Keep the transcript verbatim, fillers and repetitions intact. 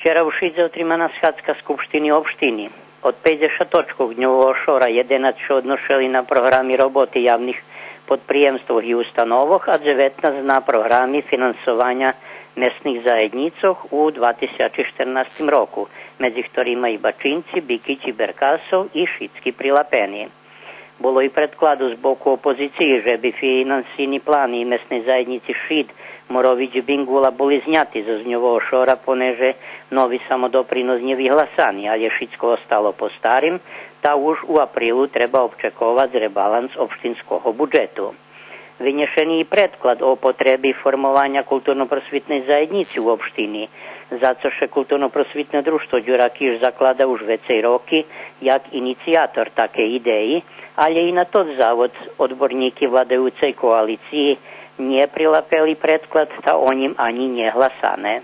Вчера у Шидзе отримана схадзка Скупштини општини. Од пейдзешат точкох дньового шора єденац ше одношели на програми роботи явних подприємствох и установох, а дзеветнац на програми финансованя месних заєднїцох у два тисячи штернастим року, медзи хторима и Бачинци, Бикич и Беркасов и шицки прилапени. Було и предкладу з боку опозициї же би финансийни плани Месней заєднїци Шид, Морович и Бингула були зняти зоз дньового шора, понеже нови самодопринос нє вигласани, алє шицко остало по старим, та уж у априлу треба обчековац ребаланс општинского буджету. Винєшени и предклад о потреби формованя културно-просвитней заєднїци у општини, за цо ше Културно-просвитне дружтво Дюра Киш заклада уж вецей роки як инициятор такей идеї, алє и на тот завод одборнїки владаюцей коалициї нє прилапели предклад, та о нїм анї нє гласане.